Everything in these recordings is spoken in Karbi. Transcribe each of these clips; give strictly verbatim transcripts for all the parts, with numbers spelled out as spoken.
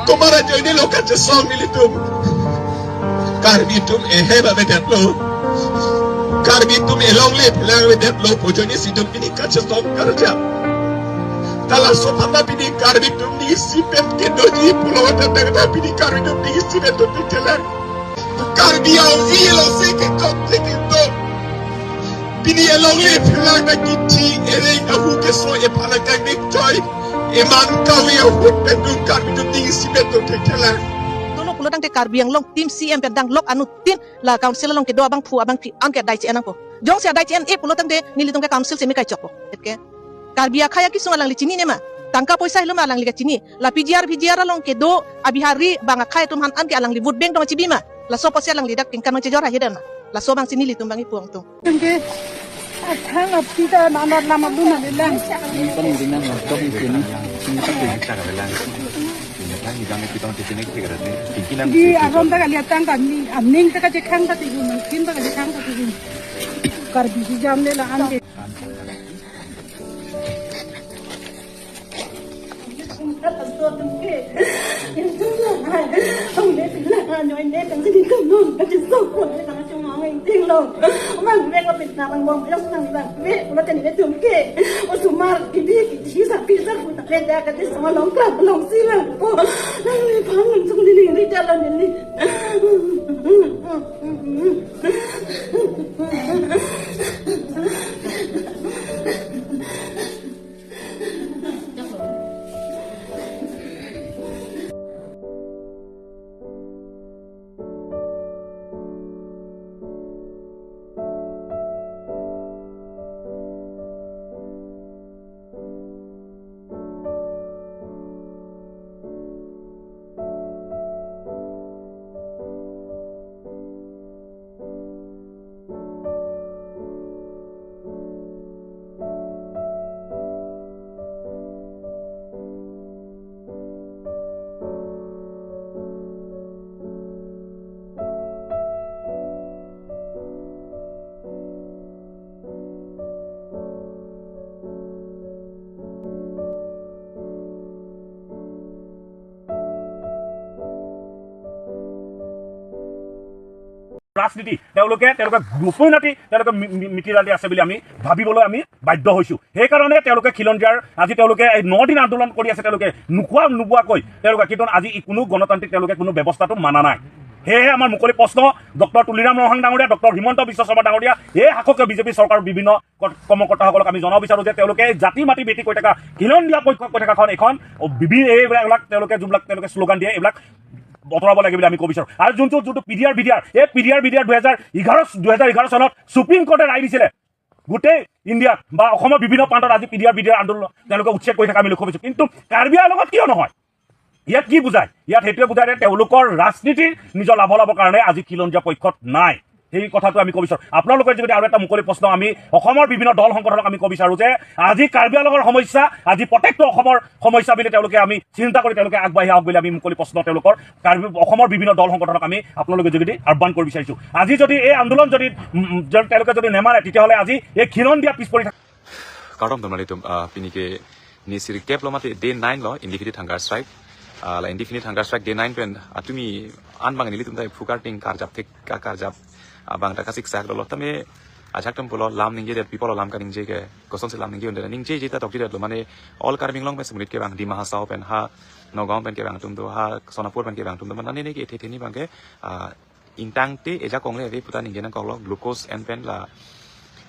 Komat ajoine lo kachesong nelitum. Karbi atum ehem avedetlo. Karbi atum elongle phelang avedetlo pu ajoine si itum pini kachesong karjap. Ta laso aphan ta pini Karbi atum ni isipen kedoji pulo ta tangta pini Karbi atum ni isipen atum pini chelang. Karbi avi lo si ketok si ketok. Pini elongle phelang ta kithi ereng ahu keso ephan akang dik choi. Eman kave ahut pen atum Karbi atum ni isipen atum thekthe lang. Dolo pulo tangte Karbi Anglong team C M pen danglok anuttin la council along kedo abangphu abangphi an ke adai chi-en nangpo. Jongsi adai chi-en-e pulo tangte nelitum ke council si me kaichokpo. Etke Karbi akhei akesung alangli chinine ma? Tangka poisa helo ma alangli kachini? La P G R, V G R along kedo a-Bihari bang akhei atum aphan an ke alangli vote bank dong chibi ma? Laso apotsi alangli dak tingkan mangchejor ahe dam ma? Laso abangsi nelitum abang ipu angtung. Tangke athang aphi ta nanat lam abun alelang. Ini kan ini nang laptop ini sini. Ini kan ini cara lelang. Ini kan ini kan kita mau cecene kita kan ini. Tingki nang Di aron ta kali atang kami, aning ta kachekhang ta tigun, aning ta kachekhang ta tigun. Karbi si jam le la an ke. ৰাজনীতি তেওঁলোকে, তেওঁলোকে গোপন ৰাতি তেওঁলোকে me-, me-, Miti ৰাতি আছে বুলি আমি ভাবিবলৈ আমি বাধ্য হৈছো। সেইকাৰণে তেওঁলোকে খিলঞ্জীয়াৰ আজি তেওঁলোকে এই ন দিন আন্দোলন কৰি আছে, তেওঁলোকে নোখোৱা নোবোৱাকৈ তেওঁলোকে, কিন্তু আজি ই কোনো গণতান্ত্ৰিক তেওঁলোকে কোনো ব্যৱস্থাটো মানা নাই। সেয়েহে আমাৰ মুকলি প্ৰশ্ন ডক্টৰ তুলিৰাম ৰংহাং ডাঙৰীয়া, ডক্টৰ হিমন্ত বিশ্ব শৰ্মা ডাঙৰীয়া, এই শাসকীয় বিজেপি চৰকাৰৰ বিভিন্ন ক-, কৰ্মকৰ্তাসকলক আমি জনাব বিচাৰো যে তেওঁলোকে জাতি মাটি বেটি কৈ থকা, খিলঞ্জীয়া পক্ষক কৈ থকাখন এখন, অ, বিভিন্ন এইবিলাক তেওঁলোকে যিবিলাক তেওঁলোকে শ্লোগান দিয়ে, এইবিলাক আঁতৰাব লাগে বুলি আমি ক'ব বিচাৰো। আৰু যোনটো, যোনটো P D R, V D R, এই P D R, V D R দুহেজাৰ এঘাৰ, দুহেজাৰ এঘাৰ চনত চুপ্ৰিম কোৰ্টে ৰায় দিছিলে, গোটেই ইণ্ডিয়াত বা অসমৰ বিভিন্ন প্ৰান্তত আজি P D R, V D আৰ আন্দোলন তেওঁলোকে উচ্ছেদ কৰি থকা আমি লক্ষ্য কৰিছো। কিন্তু কাৰ্বি আংলঙত কিয় নহয়? ইয়াত কি বুজায়? ইয়াত সেইটোৱে বুজায় যে তেওঁলোকৰ ৰাজনীতিৰ নিজৰ লাভালাভৰ কাৰণে আজি খিলঞ্জীয়া পক্ষত নাই। সেই কথাটো আমি ক'ব বিচাৰো। আপোনালোকৰ যোগেদি আৰু এটা মুকলি প্ৰশ্ন আমি অসমৰ বিভিন্ন দল সংগঠনক আমি ক'ব বিচাৰো যে আজি কাৰ্বি আংলঙৰ সমস্যা, আজি প্ৰত্যেকটো অসমৰ সমস্যা বুলি তেওঁলোকে আমি চিন্তা কৰি তেওঁলোকে আগবাঢ়ি আহক বুলি আমি মুকলি প্ৰশ্ন তেওঁলোকৰ কাৰ্বি অসমৰ বিভিন্ন দল সংগঠনক আমি আপোনালোকৰ যোগেদি আহ্বান কৰিব বিচাৰিছো। আজি যদি এই আন্দোলন যদি, উম, উম, যদি তেওঁলোকে যদি নেমানে, তেতিয়াহ'লে আজি এই খিলঞ্জীয়া পিছ পৰি থাক- Kardom teman-teman nelitum, ah, pini ke ni siri kep lo mate day nine lo indefinite hunger strike. Ah, la indefinite hunger strike day nine pen, ah, tumi an bang nelitum ta phukar ting karjap thek ka karjap. Ah, bang ta kasik sak lo tame ajak tem pulo lam ningje det people lam kaningje ke kosonsi lam ningje unde ningjeje ta tokji det lo mane all Karbi Anglong pen semunit ke bang Dima Hasao pen ha Nagaon pen ke bang atum do ha Sonapur pen ke bang atum do mane ne ke the the ni bang ke, ah, ingtangte eja kongle ave puta ningje nangkoklo glucose en pen la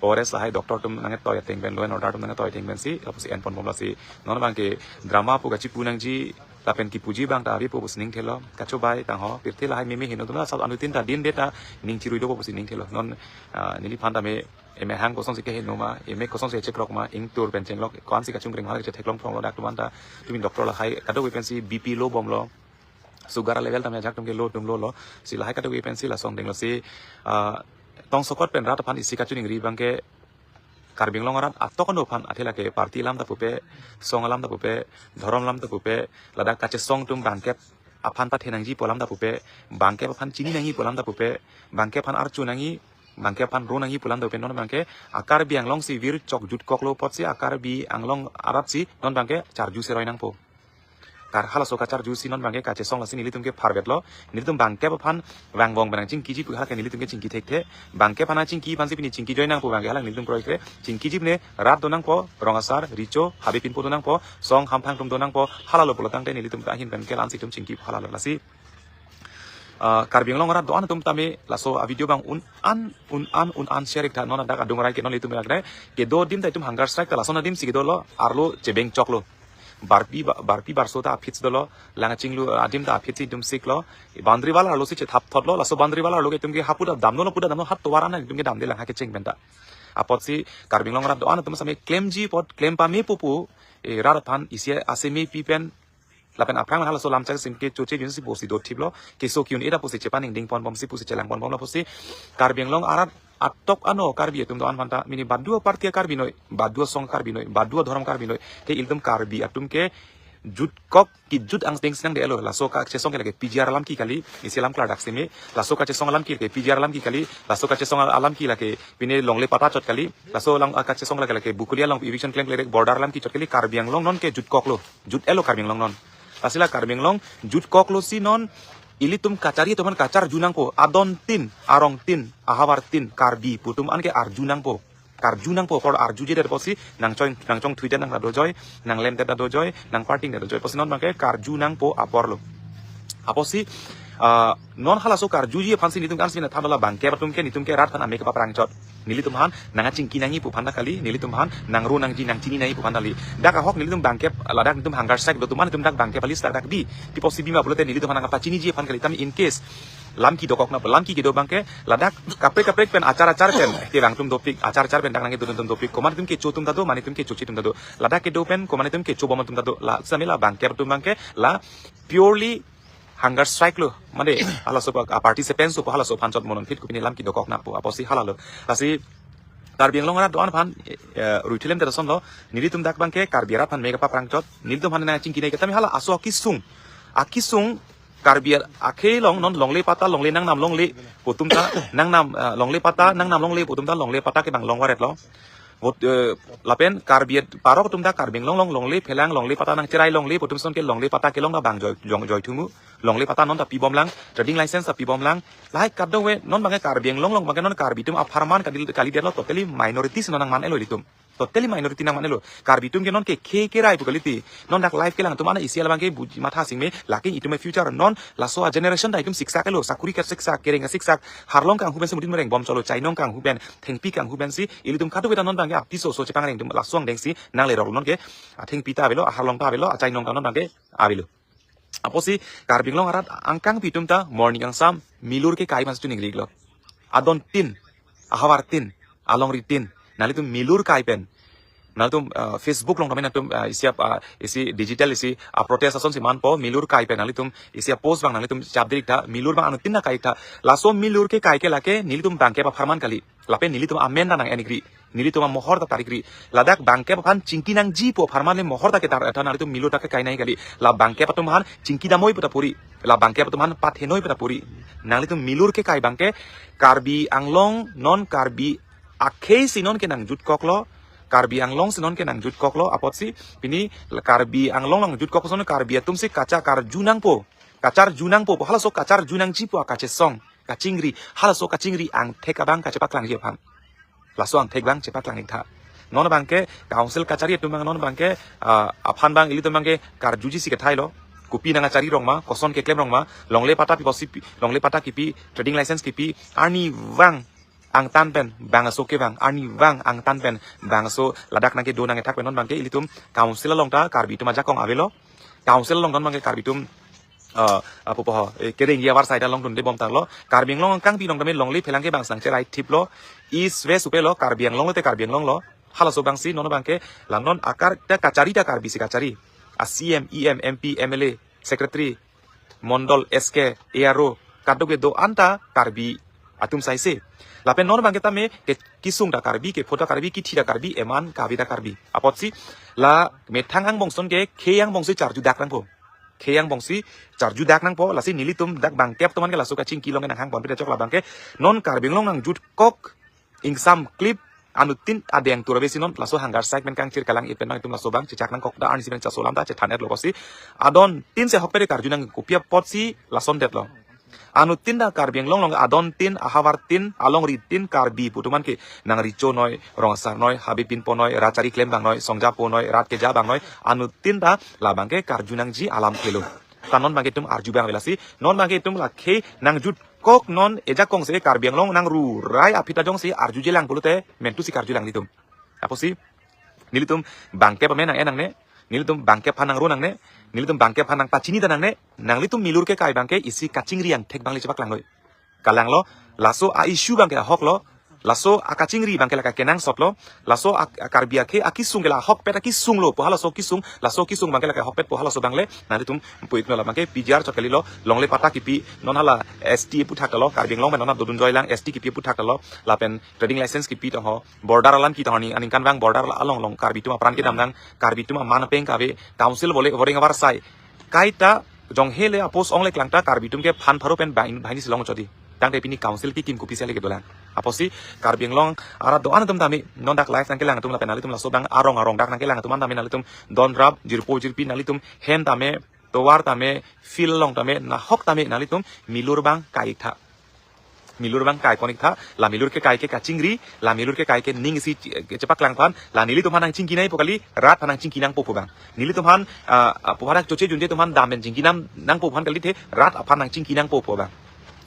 O R S lahai doctor atum nangtoi ateng pen law and order atum nangtoi ateng pensi lapusi en pon bomlo si non bang ke drama pu kachipu nangji lapen kipuji bang ta ave pu pusi ning thelo kachobai tangho pirthe lahai meme heno atum la sab anuttin ta din de ta ning chirui do pu pusi ning thelo non, ah, neliphan tame eme hang kosonsi keheno ma eme kosonsi chekrok ma ingtur pen chenglok ko-ansi kachung kring hal chetheklong pronglo dak atum an ta tumi doctor lahai kadokave pensi B P low bomlo sugar level tame ajak atum ke low atum low lo si lahai kadokave pensi la song denglo si, ah, tongsokot pen rat aphan isi kachiningri bang ke Karbi Anglong arat atok ano aphan athe lake party alam ta pupe, song alam ta pupe, dhorom alam ta pupe, ladak kachesong atum bangkep aphan pathenangji pu alam ta pupe, bangkep aphan chini nangji pu alam ta pupe, bangkep aphan archu nangji, bangkep aphan ro nangji pu alam ta pupe non bang ke a Karbi Anglong si vir chok jutkoklo apotsi a Karbi Anglong arat si non bang ke charju seroi nangpo. Kar halaso kacharjusi non bangke kachesong lasi nelitum ke pharbet lo. Nelitum bangkep aphan vangvong benang chingkiji pu halake nelitum ke chingki thekthe. Bangkep aphan chingki aphansi pini chingki joi nangpo bangke halake nelitum kroikre. Chingkiji ne rat do nangpo, rong asar, recho, habe pinpo do nangpo, song hamphang atum do nangpo, halalo pulo tangte nelitum ta ahin pen kelan si itum chingki halalo lasi. Ah, Karbi Anglong arat do-an atum tame laso a video bang un-an, un-an, un-an share ik tha non dak adung rai ke non itum rak dai. Kedo adim ta itum hunger strike ta lason adim si kedo lo, arlo chebeng chok lo. Barpi ba-, barpi barso ta aphit dolo, lang chinglu adim ta aphit si itum sik lo. Boundary wall arlo si chethap thot lo, laso boundary wall arlo ke itum ke hapu ta damno lo, pu ta damno hat tovar ana itum ke damde lang ha kecheng pen ta. Apotsi Karbi Anglong arat do-an atum same klemji apot klem pame pupu, eh, rat aphan isi ase mepi pen lapen aphrang halaso lamchak sim kechoche junsi bosi do thip lo, keso ki-un-e ta pusi chepaningding pon bomsi pusi chelang pon bom lo pusi Karbi Anglong arat atok ano Karbi atum do-an aphan ta mini badua party Karbi noi, badua song Karbi noi, badua dhorom Karbi noi. Te ilitum Karbi atum ke jutkok kejut angdeng si nangdelo. Laso kachesong ke lake P G R alam ki kali, isi alam klardak simi. Laso kachesong alam ki lake P G R alam ki kali, laso kachesong alam ki lake pine longle pata chot kali, laso alam kachesong lake lake Bokolia along eviction klemkle border alam ki chot kali. Karbi Anglong non ke jutkok lo, jut-et lo Karbi Anglong non. Lasi la Karbi Anglong jutkok lo si non ilitum kachari atum aphan kacharju nangpo, adon tin, arong tin, ahavar tin, Karbi pu atum an ke arju nangpo. Karju nangpo, apor arjuje det pusi nangchong, nangchongthui det nang ta dojoi, nanglemdet ta dojoi, nangparting det dojoi pusi non bangke karju nangpo apor lo. Apotsi, ah, non halaso karjuji aphansi nelitum kan sina than la bangkep atum ke nelitum ke rat aphan amek paprang chot. Nelitum aphan nangchingki nangji pu aphan ta kali, nelitum aphan nangro nangji nangchini nangji pu aphan ta kali. Dak ahok nelitum bangkep ladak nelitum hunger strike do atum an nelitum dak bangkep alis dak dak bi. Tipo si bima pulote nelitum aphan nangpachiniji aphan kali, tam in case lam kedokok na, lam kedo bangke ladak kaprek kaprek pen achar achar pen kevang atum dopik, achar achar pen dak nangkedo atum dopik, komat atum kecho atum ta do, mane atum kechoji atum ta do, ladak kedo pen komat atum kecho bom atum ta do, la sami la bangkep atum bangke la purely hunger strike lo, mane halaso pa, a participants lo, halaso aphan chot monon phit kopine lam kedokok nangpo, apotsi halalo. Lasi Karbi Anglong arat do-an aphan, eh, ruithilem terason lo, nelitum dak bangke Karbi arat aphan mek paprang chot, nelitum aphan nangchingki nangji ke tame hala aso akesung, akesung Karbi akhei along non longle pata longle nangnam longle pu atum ta nangnam, eh, longle pata nangnam longle pu atum ta longle pata ke bang longvaret lo. Vot, eh, lapen Karbi parok atum ta Karbi Anglong along longle phelang longle pata nangcherai longle pu atum son ke longle pata kelong ta bang joi, jong, joi thumu. Longle pata non ta pibom lang, trading license ta pibom lang. Lahai kadokave non bangke Karbi Anglong along bangke non Karbi atum apharman kali, kalidet lo, totally minorities non nangman elo ilitum. Totally minority nangman elo. Karbi atum ke non ke khei kerai pu kali ti. Non dak life kelang atum an isi alam bangke buji matha sing me, lake itum future non laso a generation ta itum siksak elo, sakuri kasiksak, kereng kasiksak, harlong kanghu pen si mutin mereng bom cholo, chainong kanghu pen, thengpi kanghu pen si, ilitum kadokave ta non bangke apiso so chepangreng atum laso angdeng si nanglerok non ke, athengpi ta avelo, aharlong ta avelo, achainong ta non bangke avelo. Apotsi Karbi Anglong arat angkangpi atum ta morning angsam milur kekai mas tuning rik lo. Adon tin, ahavar tin, alongri tin, nanglitum milur kai pen. Nanglitum, ah, Facebook along tame nanglitum, ah, isi ap, ah, isi digital isi, ah, protest ason si manpo, milur kai pen nanglitum isi a post bang nanglitum chap diri ta, milur bang anuttin ta kai ta. Laso milur kekai ke lake nelitum bangkep apharman kali. Lapen nelitum amen ta nang-en ik ri. Nelitum amohor ta tarik ri. Ladak bangkep aphan chingki nangji pu apharman le mohor ta ketar, eh, ta nanglitum milur ta kekai nangji kali. La bangkep atum aphan chingki damnoi pu ta puri. La bangkep atum aphan pathenoi pu ta puri. Nanglitum milur kekai bangke Karbi Anglong non Karbi akhei si non ke nangjutkok lo. Karbi Anglong si non ke nangjutkok lo. Apotsi pini Karbi Anglong nangjutkok son Karbi atum si kacha karju nangpo. Kacharju nangpo, halaso kacharju nangji pu akachesong, kachingri, halaso kachingri angthek abang kachepaklangji aphan. Laso angthek bang chepaklang ik tha. Non bangke council kachari atum bang non bangke, ah, aphan bang ilitum bangke karjuji si kethai lo. Kopi nangkachari rong ma, koson keklem rong ma, longle pata pi kosi pi, longle pata kipi, trading license kipi, arnivang angtan pen bangso kevang, arnivang angtan pen bangso ladak nangkedo nangkethak pen non bangke ilitum council along ta Karbi atum ajakong avelo. Council along non bangke Karbi atum, eh, apo po, eh, kereng ya war side along dunde bom tanglo. Karbi Anglong angkangpi along tame longle phelang ke bang sang cherai thip lo. East West upe lo, Karbi Anglong lo te Karbi Anglong lo. Halaso bang si non bangke la non akar ta kachari ta Karbi si kachari. A C M, E M, M P, M L A, secretary, mondol, S K, A R O, kadokave do-an ta Karbi atum saise. Lapen non bangke tame ke kesung ta Karbi, kepho ta Karbi, kithi ta Karbi, eman kave ta Karbi. Apotsi la methang angbong son ke khei angbong si charju dak nangpo. Khei angbong si charju dak nangpo, lasi nelitum dak bangkep atum an ke laso kachingki along ke nanghang pon pita chok la bangke non Karbi Anglong nangjutkok ingsam klip Anuttin adeng tur ave si non laso hunger strike pen kangchir kalang-it pen bang itum laso bang chechak nangkok da arnisi pen chaso alam ta chethan-etlo pusi. Adontin si ahokpet karju nang, kopi apotsi lasondetlo. Anuttin ta Karbi Anglong along adontin, ahavartin, alongritin Karbi pu atum an ke nang recho noi, rong asar noi, habe pinpo noi, rat chari klem abang noi, songja po noi, rat keja abang noi, anuttin ta labang ke karju nangji alam thelo. Ta non bang ke itum arju abang ave lasi, non bang ke itum la ke nangjutkok non ejakong si Karbi Anglong nang rurai aphi ta jongsi arjujelang pulote mentu si karjulang nelitum. Apotsi nelitum bangkep amen nang-en nangne, nelitum bangkep aphan nangro nangne, nelitum bangkep aphan nangpachini ta nangne, nanglitum milur kekai bang ke isi kachingri angthek bang le chepaklanglo. Kalanglo, laso a-issue bang ke ahoklo, laso akachingri bang ke la kenangsotlo, laso a, a Karbi akhei akisung ke la ahokpet akisunglo pu halaso kisung, laso kisung bang ke la ahokpet pu halaso bang le, nanglitum pu-ikno labang ke P G R chot kalilo, longle patta kipi, non hala S T pu thaklo, Karbi Anglong pen non dodun joilang S T kipi pu thaklo, lapen trading license kipi tongho, border alam ki tongho ni, aningkanvang border along along Karbi atum apran kedam nang, Karbi atum aman apeng kave, council bole voring avarsai. Kaita jonghe le a-post ong le klang ta Karbi atum ke phan pharo pen bang, banghini si long chodi. Tangte pini council kekim kopisi le kedolang. Apotsi Karbi Anglong arat do-an atum tame, non dak live nangkelang atum lapen nanglitum laso bang arong arong dak nangkelang atum an tame nanglitum donrap, jirpo jirpi nanglitum hem tame, tovar tame, field along tame, nahok tame nanglitum milur bang kai-iktha. Milur bang kaikon-iktha, la milur kekai ke kachingri, la milur kekai ke ning isi che-, chepaklang aphan, la nelitum aphan nangchingki nangpo kali, rat aphan nangchingki nangpo pu bang. Nelitum aphan, ah, ah, pu aphan choche junje atum aphan dam pen chingki nang, nangpo aphan kalithe, rat aphan nangchingki nangpo pu bang.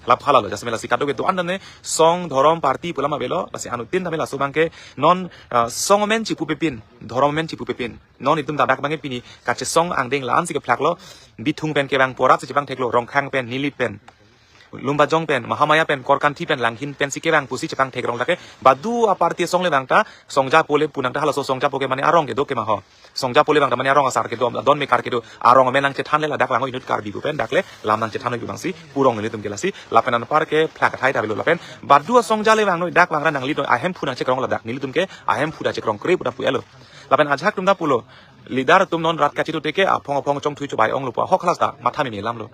Lapu halalo, jasemet lasi kadokave do-an tame, song, dhorom, party pu alam avelo, lasi anuttin tame laso bang ke, non, ah, song amen chipupepin, dhorom amen chipupepin. Non itum ta dak bang ke pini, kachesong angdeng la-an si kephlaklo, Bithung pen kevang po rat si chepangtheklo, Rongkhang pen, Nilip pen, Lumbajong pen, Mahamaya pen, Korkanthi pen, Langhin pen si kevang pusi chepangthek rong lake. Badu a-party asong le bang ta, songja po le pu nang ta halaso songja po ke mane arong kedo ke ma ho. Songja po le bang ta mane arong asar kedo, don mekar kedo, arong amen nangchethan le ladak vang inut Karbi pu pen dak le, lam nangchethan oi bang si, pu rong nelitum ke lasi, lapen anpar kephlak athai ta avelo lapen, badu asongja le vang noi dak vang ra nangli noi, ahemphu nangchekrong ladak, nelitum ke, ahemphu ta chekrongkre pu ta pu-etlo. Lapen ajahak atum ta pulo, leader atum non rat kachito te ke, aphong aphong chongthui chobai onglo pu ahok halas ta, matha mimi alamlo.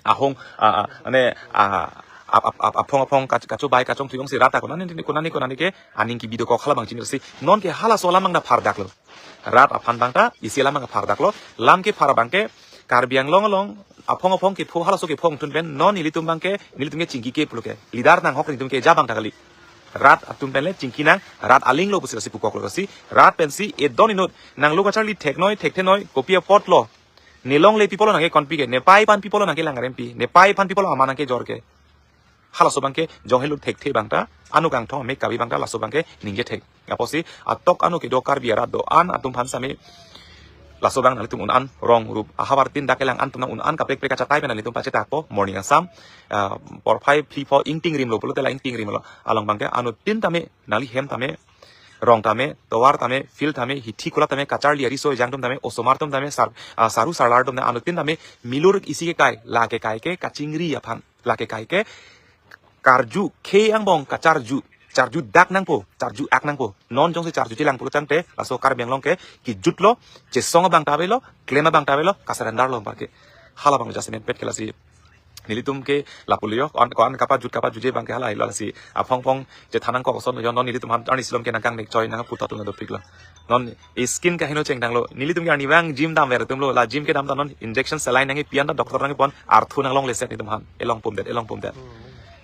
Ahong, ah, ah, ane, ah, ap, ap, ap, aphong aphong kach-, kachobai kachongthui ong si rat ako nani, nani, konani, konani ke, aning kebi dokok hala bang chinir si. Non ke halaso alam bang ta phardaklo. Rat aphan bang ta, isi alam bang phardaklo. Lam kephar bang ke, Karbi Anglong along, aphong aphong kepho halaso kepho angtun pen, non nelitum bang ke, nelitum ke chingki ke pulo ke. Leader nanghok nelitum keja bang ta kali. Rat atum pen le chingki nang, rat alinglo pusi lasi pukoklo lasi. Rat pensi, edon inut, nanglo kacharli thek noi, thekthe noi, kopi apotlo. Ne longle pi pulo nangke konpi ke, ne pai aphan pi pulo nangkelang arem pi, ne pai aphan pi pulo aman nangkejor ke. Halaso bang ke, jonghe lo thekthe bang ta, anuk angthong mek kabi bang ta, laso bang ke, ningje thek. Apotsi, atok anu kedo Karbi arat do-an, atum aphan sami, laso bang nanglitum un-an, rong rup, ahavartin dak kelang an atum nang un-an kaprek prek kachatai pen nanglitum pachetakpo, Morning Assam, ah, porphai phli pho ingting rimlo, pulote la ingting rimlo, along bang ke, anuttin tame, nangli hem tame, rong tame, tovar tame, field tame, hithi kula tame, kacharli ariso ejang atum tame, osomar atum tame, sar, ah, saru sarlar atum tame, anuttin tame, milur isi kekai, la kekai ke, kachingri aphan, la kekai ke, karju, khei angbong, kacharju, charjudak nangpo, charju-ak nangpo, non jongsi charjujelang pulo tangte, laso Karbi Anglong ke, kejutlo, chesong abang ta avelo, klem abang ta avelo, kasurrender lo bang ke, hala bang jasemet pet ke lasi, nelitum ke lapu lo yo, ko-an, ko-an kapajut kapajuje bang ke hala ilo lasi. Aphong aphong chethan nangkok ason yo non nelitum aphan arni silom ke nangkangnek choi nangputhot atum dopiklo. Non skin kaheno chengdanglo. Nelitum ke arnivang gym damver atumlo. La gym kedam ta non injection saline nangkepi an ta doctor nangkepon arthu nanglongle set nelitum aphan. Elong pumdet, elong pumdet.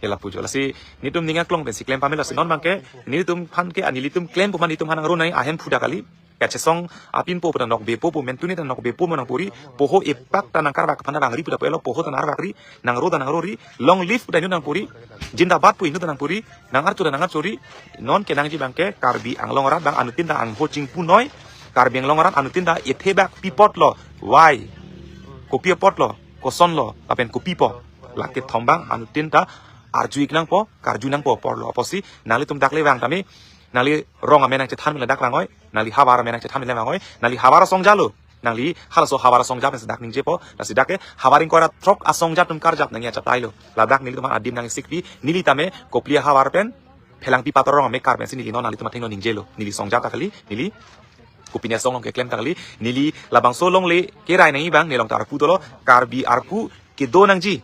Ela pujo. Lasi nelitum ning aklong pensi klem pamelo si non bang ke nelitum aphan ke, ah, nelitum klem pu ma nelitum aphan nangro nai ahemphu ta kali. Kachesong apinpo pu ta nokbepo pu, mentuni ta nokbepo mo nangpuri, poho epak ta nangkarvak aphan nangri pu ta pu-etlo, poho ta nangkarvakri, nangro ta nangrori, long live pu ta inut nangpuri, jindabad pu inut ta nangpuri, nangarcho ta nangarchori, non kenangji bang ke, Karbi Anglong arat bang anuttin ta angho chingpu noi, Karbi Anglong arat anuttin ta ethebak pi apotlo, why, kopi apotlo, kosonlo, lapen kopi pu, lake thom bang anuttin ta arju-ik nangpo, karju nangpo apor lo, apotsi, nanglitum dak le vang tame, nangli rong amen nangchethan mila dak vang oi, nangli havar amen nangchethan mila vang oi, nangli havar asongja lo, nangli halaso havar asongja pensi dak ningjepo, lasi dak ke havar ingkoi ra throk asongja atum karjap nangji achatai lo, ladak nelitum aphan adim nangsikpi, neli tame, Kopili ahavar pen, Phelangpi pator rong amekar pensi neli non nanglitum athengno ningjelo, neli songja ta kali, neli, kopine asong along keklem ta kali, neli labangso longle, kerai nangji bang, nelong ta arpu dolo, Karbi arpu, kedo nangji.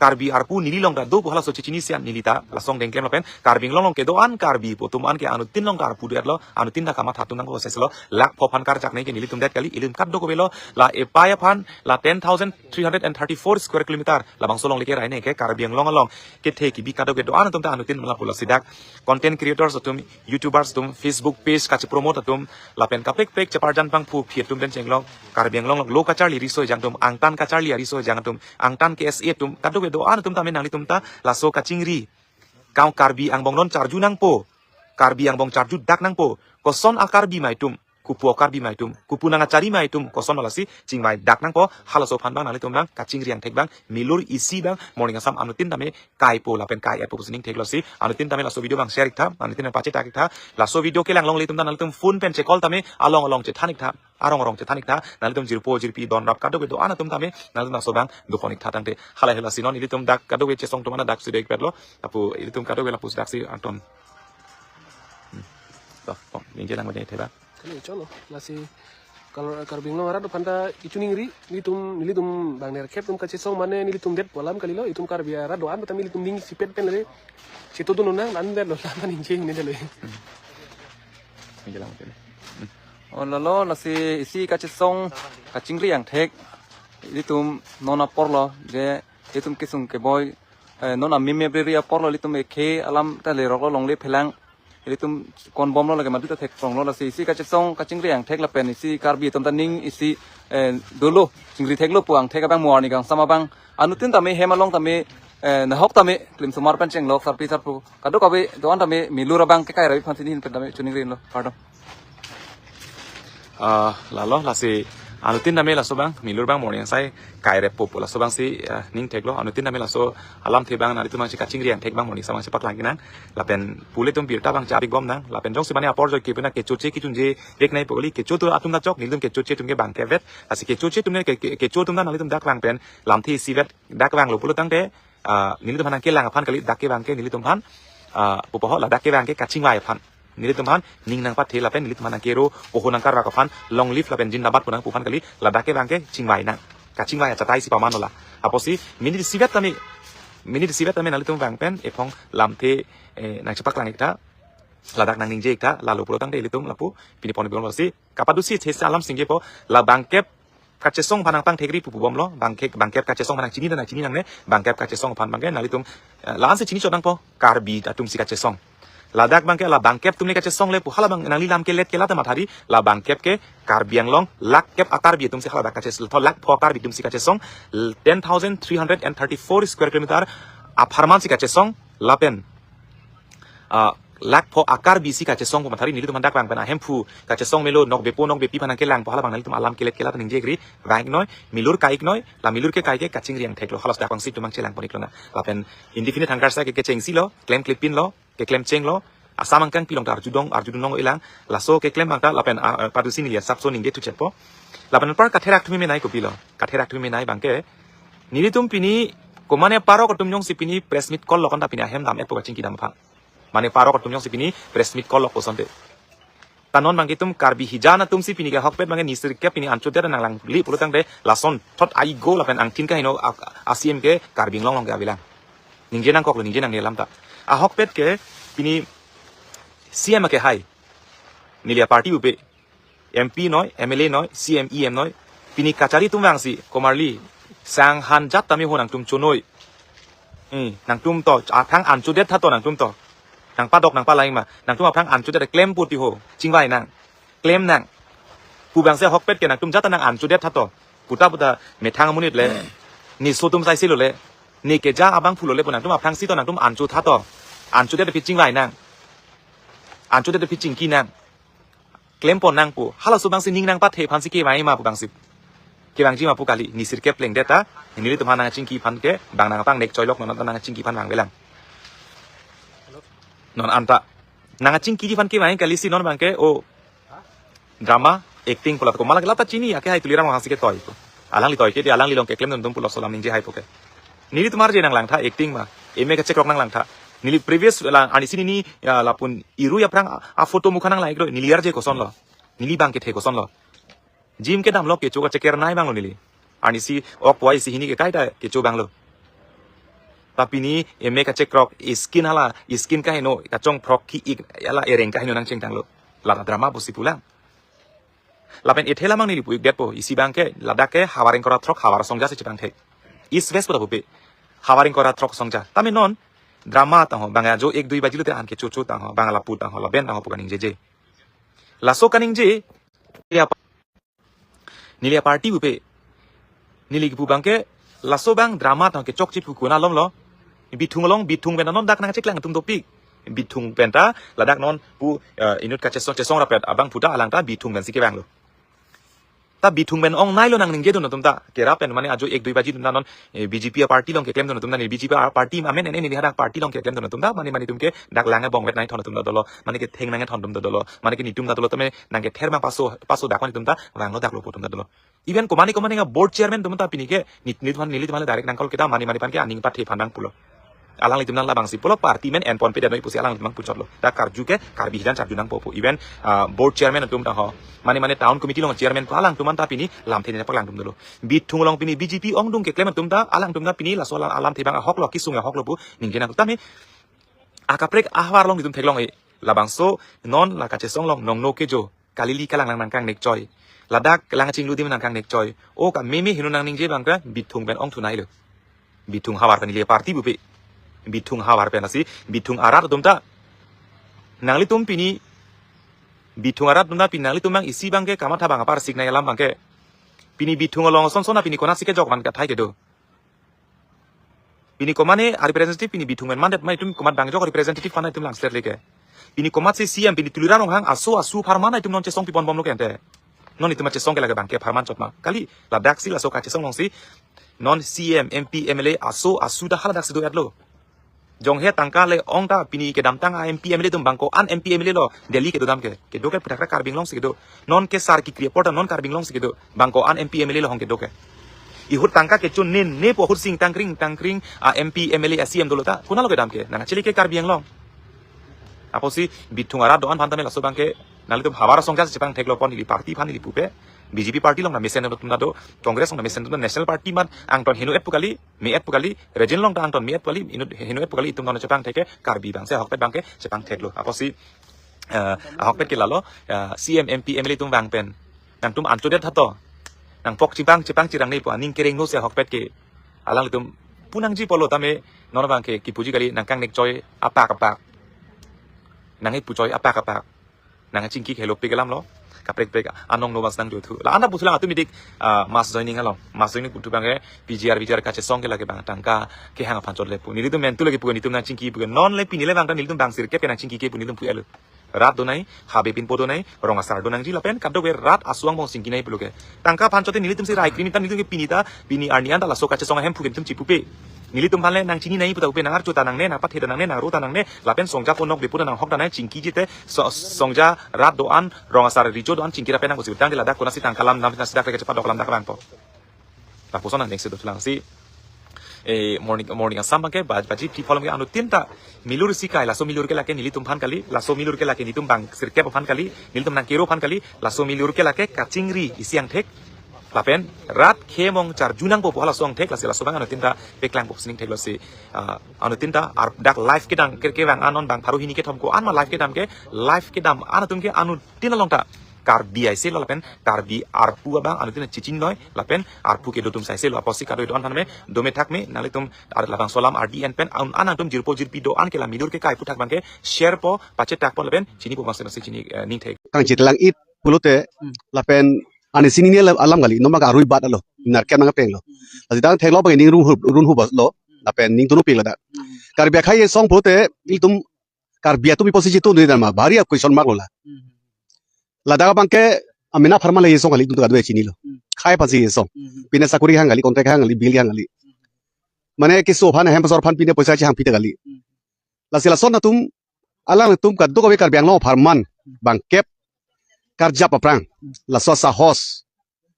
Karbi arpu neli along ta do pu halaso chechini sian neli ta lasong dengklem lapen Karbi Anglong along kedo-an Karbi pu atum an ke anuttin along ta arpu detlo, anuttin ta kamatha atum nangkok seslo, lakh pho aphan karjak nangji ke nelitum det kali, ilitum kadokave lo, la epai aphan, la ten thousand three hundred and thirty-four square kilometer, labangso along leke rai ne ke Karbi Anglong along kethe kebi kadokave do-an atum ta anuttin mala pulo si dak content creators atum, YouTubers atum, Facebook page kachepromote atum, lapen kaprek prek cheparjan pangphu phi atum pen chenglong, Karbi Anglong lo kacharli riso ejang atum, angtan kacharli ariso ejang atum, angtan K S A atum, kadokave do-an atum tame nanglitum ta laso kachingri, kang Karbi angbong non charju nangpo, Karbi angbong charju dak nangpo, koson a-Karbi ma itum, kopu a-Karbi ma itum, kopu nang achari ma itum, koson ma lasi chingvai dak nangpo, halaso aphan abang nanglitum abang kachingri angthek abang milur isi abang Morning Assam anuttin tame kaipo lapen kai-etpo pusi ning theklo si, anuttin tame laso video abang share ik tha, anuttin tame pachetak ik tha, laso video kelang longle atum ta nanglitum phone pen che-call tame along along chethan ik tha, arong arong chethan ik tha, nanglitum jirpo jirpi donrap kadokave do-an atum tame nanglitum laso abang dopon ik tha tangte, halahei lasi non ilitum dak kadokave chesong atum an dak si dek petlo, lapu ilitum kadokave lapusi dak si angton. Hmm. To, pong, ningje lang bade theba. Kali cholo, lasi kalau Karbi Anglong arat aphan ta ichu ningri, nelitum, nelitum bang nerkep atum kachesong mane nelitum det pu alam kalilo, itum Karbi arat do-an ta nelitum ning isipet pen le, chetodun nang, an det lo, lama ningje ini det lo. Hmm. Ningje lang bade. Hmm. Oh, lalo, lasi isi kachesong, kachingri angthek, ilitum non apor lo, je, ilitum kesung keboi, eh, non amim mebriri apor lo, ilitum ekhe alam ta lerok lo longle phelang, ilitum konbom lo lake madu ta thekrong lo, lasi isi kachesong kachingri angthek lapen isi Karbi atum ta ning isi, eh, dolo chingri theklo pu angthek abang mo arni kangsam abang anuttin tame hem along tame, eh, nahok tame klim sumar pen chenglok sarpi sarpo kadokave do-an tame milur abang kekai rabi aphan si neli hin pen tame chuningri lo. Pardon. Ah, lalo lasi anuttin tame laso abang milur abang Morning Assam kairep popo laso abang si, ah, ning theklo, anuttin tame laso alamthe abang nanglitum abang si kachingri angthek abang Morning Assam abang si paklang ik nang, lapen pule atum birta abang chapik bom nang, lapen jongsi mane apor joi kepena kechoche kechunje vek nangpo kali, kecho atum ta chok, nelitum kechoche atum ke bang kevet, lasi kechoche atum ne ke, ke, kecho atum ta nanglitum dak vang pen lamthe isivet dak vanglo pulo tangte, ah, nelitum aphan nangkelang aphan kali, dak kevang ke nelitum aphan, ah, pupo ho, ladak kevang ke kachingvai aphan. Nelitum aphan ning nangpathe lapen nelitum aphan nangkero, poho nangkarvak aphan, long live lapen zindabad pu nangpu aphan kali, ladak kevang ke chingvai nang. Kachingvai achatai si paman lo la. Apotsi minute isivet tame, minute isivet tame nanglitum vang pen ephong lamthe, eh, nangchepaklang ik tha, ladak nangningje ik tha, lalo pulo tangte ilitum lapu pini pon bom lo si, kapadusi thesa alam singje po, la bangkep kachesong aphan nangpangthekri pupu bom lo, bangkep, bangkep kachesong aphan nangchini ta nangchini nangne, bangkep kachesong aphan abang ke nanglitum, eh, la-an si chini chot nangpo, Karbi atum si kachesong. Ladak abang ke la bangkep atum le kachesong le pu hala abang nangli lam kelet kelat mathari, la bangkep ke Karbi Anglong, lakh kep a-Karbi atum si haladak kaches-, tho lakh pho a-Karbi atum si kachesong, ten thousand three hundred and thirty-four square kilometer apharman si kachesong, lapen ah, lakh pho a-Karbi si kachesong pu mathari nelitum aphan dak vang pen ahemphu kachesong melo, nokbepo nokbepi aphan nangkelangpo hala abang nanglitum alam kelet kelat ningje ikri, vang ik noi, milur kai ik noi, la milur kekai ke kachingri angthek lo, halaso dak vang si itum abang chelang pon ik lo na. Lapen indefinite hunger strike ke kechengsi lo, klem klepin lo, keklem cheng lo, asam angkang pilong ta arjudong, arjudun long ilang, laso keklem abang ta lapen, ah, ah, padusi neli asapso ningje thuchotpo. Lapen anpar katherak thumi menei kopilo, katherak thumi menei abang ke, nelitum pini komane parok atum jongsi pini press meet call lo konta pini ahem dam-etpo kachingki dam aphan. Mane parok atum jongsi pini press meet call lo kosonte. Ta non abang ke itum Karbi hijan atum si pini ke ahokpet abang ke nisirkep pini anchot det nanglangli pulo tangte lason thot aigo lapen angthin kaheno a, a-C M ke Karbi Anglong along ke avelang. Ningje nangkok lo, ningje nangne alam ta. Ahokpet ke pini C M ke hai. Neli a-party upe. M P noi, M L A noi, C M, E M noi. Pini kachari atum vangsi, komarli, sang han jat tame ho nangtum chonoi. Hmm, nangtum to, aphrang anchot det tha to nangtum to. Nangpadok nangpalai ma, nangtum aphrang anchot det klem poti ho, chingvai nang, klem nang. Pu abang si ahokpet ke nangtum jat ta nang anchot det tha to. Puta puta methang amonit le, ne so atum saisi lo le, ne keja abangphu lo le pu nangtum aphrang si to nangtum anchot tha to. Anchot det aphi chingvai nang. Anchot det aphi chingki nang. Klem pon nang pu. Halaso abang si ning nangpathe aphan si kevang ma pu abang si. Kevangji ma pu kali. Nisirkep plengdet ta. Nelitum aphan nangchingki aphan ke. Bang nangpangnek choilok non ta nangchingki aphan vangvelang. Non anta. Nangchingki aphan kevang kali si non abang ke. Oh. Drama, acting pulo ko. Malak lata chini, ake hai Tuliram Ronghang si ketoi ko. Alangli toi ke, alangli along keklem dun dun pulo so alam ningje hai po ke. Nelitum arje nanglang tha acting ma. Eme kachekrok nanglang tha. Neli previous la, arnisi neli, ya, lapun iru aphrang a, a-photo mukha nanglai kro. Neli arje koson lo. Neli abang kethe koson lo. Gym kedam lo, kecho kachekernei abang lo neli. Arnisi ok pua isi hini ke kaita kecho abang lo. Ta pini emek kachekrok, iskin hala, iskin kaheno, kachongphrok ki-ik, hala ereng kaheno nangchengtanglo. Lata drama pusi pulang. Lapen ethe lamang neli pu-ik detpo, isi abangke, ladak ke havar ingkoi ra throk havar asongja si chepangthek. East West pu ta pupe. Havar ingkoi ra throk asongja. Tame non, drama tangho, bang ajo ek dui baji lote an ke chuchu tangho, bang lapu tangho, laben tangho pu kaningjeje. Laso kaningje, ya, neli aparty pupe. Neli kipu abangke, laso abang drama tangho ke chokche pu kuna lomlo. Bithung along, Bithung pen non dak nangcheklang atum dopik. Bithung pen ta, ladak non pu, eh, inut kachesong, chesong rapet abang puta alang ta Bithung pensi kevanglo. Ta Bithung pen ongnailo nangningjedun atum ta. Kera pen mane ajo ek dui baji atum ta non, eh, B J P aparty along keklemdun atum ta, ne B J P aparty amen ene ne hadak party along keklemdun atum ta, mane mane atum ke dak lang abong vet nangthon atum ta dolo, mane ketheng nangthon atum ta dolo, mane ke netum ta dolo tame nangkether ma paso, paso dak mane atum ta vanglo daklo pu atum ta dolo. Even komane komane nga board chairman atum ta pini ke nit, nit han nelitum han le direct nang call kita mane mane aphan ke aning pathe aphan nangpulo. Alanglitum nang labangsi pulo party amen enponpedet noi pusi alanglitum nangpuchotlo. Dak karju ke Karbi hidan charju nangpo pu. Even, ah, board chairman atum tangho. Mane mane town committee along chairman pu alangtum an ta pini lamthe ne paklangdun dolo. Bithung along pini B J P ongdung keklem atum ta alangtum ta pini laso alam, alamthe abang ahoklo, kesung ahoklo pu ningje nang tame akaprek ahavar along itum theklong-e. Labangso non la kachesong along nongno kejo. Kalili kalang lang nangkangnek choi. Ladak lang chinglu adim nangkangnek choi. O ka meme heno nangningje abang ta Bithung pen ongthunailo. Bithung havar pen neli aparty pupe. Bithung havar pen lasi, Bithung arat atum ta. Nanglitum pini, Bithung arat atum ta pini nanglitum abang isi abangke kamatha abang apar sik nai alam abangke. Pini Bithung along ason son na pini konatsi kejok man kathai kedo. Pini komane a representative pini Bithung pen mandet ma itum komat bang jok representative aphan itum langselet leke. Pini komatsi C M pini Tuliram Ronghang aso asu apharman itum non chesong pipon bomlo ke ante. Non itum chesong ke lake abangke apharman chot ma. Kali ladaksi laso kachesong alongsi non C M, M P, M L A aso asu ta haladaksi do-etlo. Jonghe tangka le-ong ta pini kedamtang a M P M L A atum bang ko-an M P M L A lo Delhi kedo dam ke. Kedo ke puthak Karbi Anglong si kedo. Non ke sar kekri apor ta non Karbi Anglong si kedo. Bang ko-an M P M L A lo hong kedo ke. Ihut tangka kechun nin ne pu ahut sing tangkring tangkring a M P M L A a C M dolo ta. Konatlo kedam ke. Nangchele ke Karbi Anglong. Apotsi Bithung arat do-an aphan tame laso abangke nanglitum havar asongja si chepangtheklo pon neli party aphan neli pupe. B J P party along ta mesen atum ta do, Congress along ta mesen atum ta, national party amat angton heno-et pu kali, me-et pu kali, region along ta angton me-et pu kali, inut heno-et pu kali, itum non chepangthek ke Karbi abangsi ahokpet abangke chepangtheklo. Apotsi, eh, ahokpet ke lalo, eh, C M, M P, M L A atum vang pen nangtum anchodet tha to. Nangpok chipang chipang chirang ne pu aning kereng no si ahokpet ke. Alanglitum pu nangji pulo tame non abangke kipuji kali nangkangnek choi apak apak. Nangkipu choi apak apak. Nangchingki helo pik alam lo. Kaprek prek anong no mas nang juthu. La anda pusi lang atum idik, ah, mass joining along. Mass joining puthu abangke P G R, V G R kachesong ke lake abang tangka kehang aphan chot le pu. Nelitum mentu lake pu nelitum nangchingki pu non le pini le abang ta nelitum bang sirkep ke nangchingki ke pu nelitum pu elo. Rat do nai, habe pinpo do nai, rong asar do nangji lapen kadokave rat asu angbong chingki nai pulo ke. Tangka aphan chote nelitum si rai krim ta nelitum ke pini ta, pini arni an ta laso kachesong ahemphu ke nelitum chipupe. Nelitum aphan le nangchini nai pu ta pupe, nangarju ta nangne, nangpathe ta nangne, nangro ta nangne, lapen songja ponok depo ta nanghok ta nai, chingkiji te, so-, songja rat do-an, rong asar rijo do-an, chingki ra pen nang kusi utang di ladak konatsi tangka lam nam nasi dak leke chepadok lam dak abang po. Lapuson nang next do thulang si. Eh, morning, morning Assam abangke baj-, baji phli pholom ke anuttin ta milur isi kai, laso milur ke lake nelitum aphan kali, laso milur ke lake nelitum bang sirkep aphan kali, nelitum nangkero aphan kali, laso milur ke lake kachingri isi angthek. Lapen rat khemong charju nangpo pu halaso angthek, lasi laso abang anuttin ta peklangpo sining theklo si, ah, anuttin ta ar dak live kedam ke, kevang anon bang pharo hini kethom ko-an ma live kedam ke, live kedam an atum ke anuttin along ta Karbi aise lo lapen Karbi arpu abang anuttin chiching noi lapen arpu kedo atum saise lo apotsi kadoi do-an aphan me dome thak me nanglitum ar labangso alam ardi en pen an, an atum jirpo jirpi do-an ke la milur ke kai puthak abangke share po pachetak po lapen chinipo abangsi abangsi chini, eh, ning thek. Kangchit lang it pulote Hmm. lapen ani sini ni alam, alam kali, nom abang arui bat alo, narkem nang peng lo. Lasi dang thek lo abang ning run hu, run hu bas lo, lapen ning tunu peng ladak. Hmm. Karbi akhei asong pulote ilitum Karbi atum iposi chitu ni dama, bhari a question mark lo la. Hmm. Ladak abangke amena apharman le asong kali, itum tu kadokave chinilo. Hmm. Khei aphansi asong. Hmm. Pine sakuri hang kali, contract hang kali, bill hang kali. Mane keso aphan, hem pasor aphan pine poisa chehang pita kali. Hmm. Lasi lason atum, alangtum kadokave Karbi Anglong apharman, bangkep, karjap aphrang, laso sahos.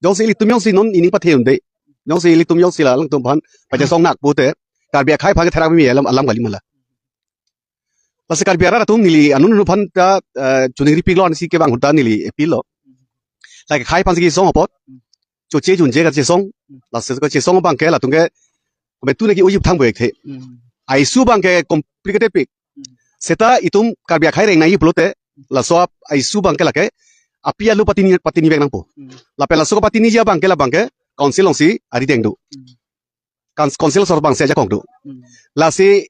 Jongsi ilitum jongsi non ining pathe un-e. Jongsi ilitum jongsi la alangtum aphan pachesong nak pute, Karbi akhei aphan ketherak mi alam, alam kali mala. Lasi Karbi arat atum neli anun anun aphan ta, eh, chuning ripik lo ansi kevang ahut ta neli appeal lo. Lake khei aphansi kesong apot. Choche junje kachesong. Lasi kachesong abangke latum ke kometu naki ujip thang boyek the. Hmm. a-issue abangke complicated pik. Hmm. Seta itum Karbi akhai reng nangji pulote, laso ap a-issue abangke lake api alu patini, patini vek nangpo. Hmm. Lapen laso kapatiniji abangke labangke council alongsi arideng do. Hmm. Kans-, council asor abangsi ajakong do. Hmm. Lasi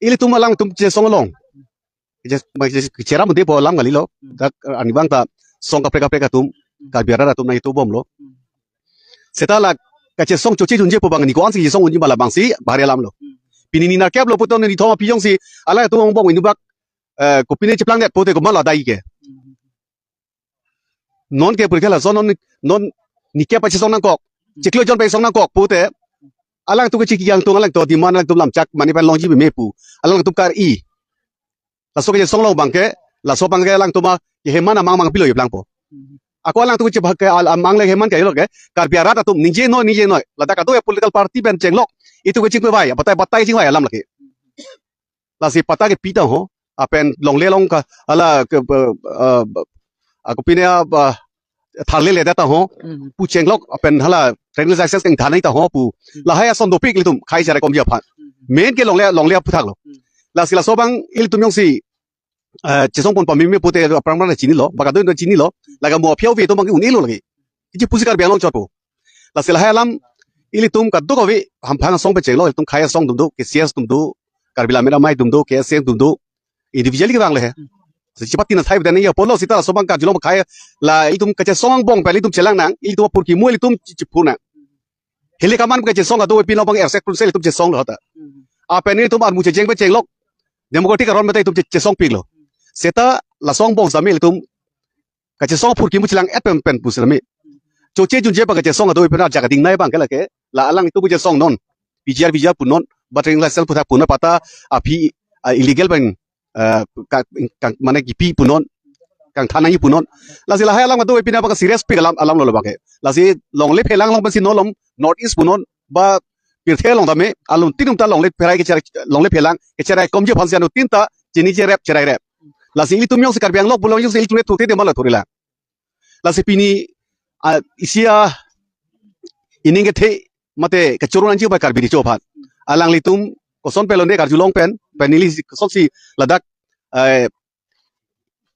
ilitum alangtum chesong along. Keche-, ma-, keche-, kecheram de po alam kalilo. Hmm. Dak, eh, arnivang ta song kaprek kaprek atum, Hmm. Karbi arat atum nangtubomlo. Hmm. Seta la kachesong choche junje pu abang ni ko-ansi chesong unji ma labangsi bahari alamlo. Hmm. Pini ni nerkep lo puton ni thom api jongsi alangtum angbong inutbak, eh, kopine cheplang det pute komat lo adai ke. Hmm. Non ke purkhe lason non, non nikep pachesong nangkok. Hmm. Chiklo jon pachesong nangkok pute. Alangtum kachiki kangtung, alangtum demand, alangtum lamchak mane pen longji peme pu. Alangtum kar-i. Laso kachesong along abangke, laso abangke alangtum a keheman amang mang pilo yeplangpo. Hmm. Ako alangtum kachebak ke al-, amang le heman ke lo ke, Karbi arat atum ningjenoi, ningjenoi. Ladak atum a political party pen chenglok, itum kachingvai, batai, batai chingvai alam lake. Lasi patta kepi ta ho, apen longle long ka, ala ke, eh, eh, ako pine a, eh, tharle le ta ho, Hmm. pu chenglok, apen hala training license keng thanai ta ho pu. Hmm. Lahai ason dopik ilitum, khai chara komji aphan. Hmm. Main ke longle, longle aphuthak lo. Hmm. Lasi laso abang ilitum jongsi, eh, chesong pon pameme pute aphrang aphrang chinilo, baka do chinilo, laga mo aphiau ve itum abang un-elo lagi. Iji pusi Karbi Anglong chotpo. Lasi lahai alam ilitum kadokave hamphang asong pen chenglok, ilitum khei asong atum do, K C S atum do, Karbi Lammet Amei atum do, K S A atum do, individually kevang le he. Hmm. Si chepatini athai beten ya polo seta laso abang karjulong khei la ilitum kachesong angbong pen ilitum chelang nang, ilitum apor kimu ilitum chi-, chiphu nang. Hili kaman kachesong kadokave pin abang ersek prun se ilitum chesong lo ta. Hmm. Apen ilitum armu checheng pen chenglok, democratic aron mete ilitum che-, chesong piklo. Seta laso angbong sami ilitum kachesong apor kimu chelang et pen pen pusitame. Choche junje pa kachesong ado pen ajak ading nai abangke lake. La alangtum kachesong non. P G R, V G R punon. Ba training license puthak punon patta aphi, ah, illegal pen, ah, ka, ka, mane kipi punon. Kangthan nangji punon. Lasi lahai alam ado pina abang serious pik alam, alam lo abangke. Lasi longle phelang along pensi nolom North East punon. Ba pirthe along tame, alun tinum ta longle pherai kecherai, longle phelang kecherai komji aphansi anuttin ta chini cherep, cherai rep. Lasi ilitum jongsi Karbi Anglong pulo jongsi ilitum le thurthe de mala thurila. Lasi pini, ah, isi a ining kethe mate kachoro nangji bai Karbi Recho aphan. Alanglitum koson pelone karjulong pen, pen neli kosonsi ladak, eh,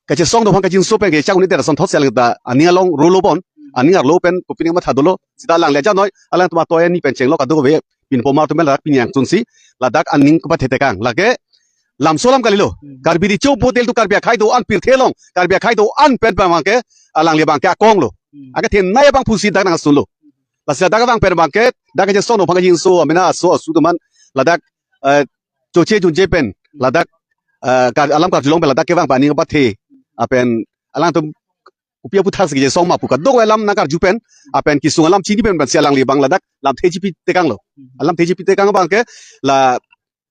kachesong atum aphan kachingso pen kechak un-e det asonthot si alangta aning along rolo pon, aning arlo pen kopine matha dolo, seta alang le janoi, alangtum atoi ani pen chenglok kadokave, pin pomar atum ladak pini angtunsi, ladak aning kepathe tekang. Lake, lamso alam kalilo. Hmm. Karbi Recho pute ilitum Karbi akhai do-an pirthe along, Karbi akhai do-an pen abangke, alangli abangke akong lo. Hmm. Akethenei abang pusi dak nangsunlo. Lasi ladak abang pen abangke, dak kachesong atum aphan kachingso, amena aso asu atum aphan, ladak, eh, choche junje pen, ladak, eh, kar-, alam karjulong pen ladak kevang pen aning kepathe. Apen alangtum kopi aphuthak si kachesong ma pu kadokave alam nangkarju pen, apen kesung alam chini pen pensi alangli abang ladak lamthe chipi tekanglo. Alamthe chipi tekang abangke la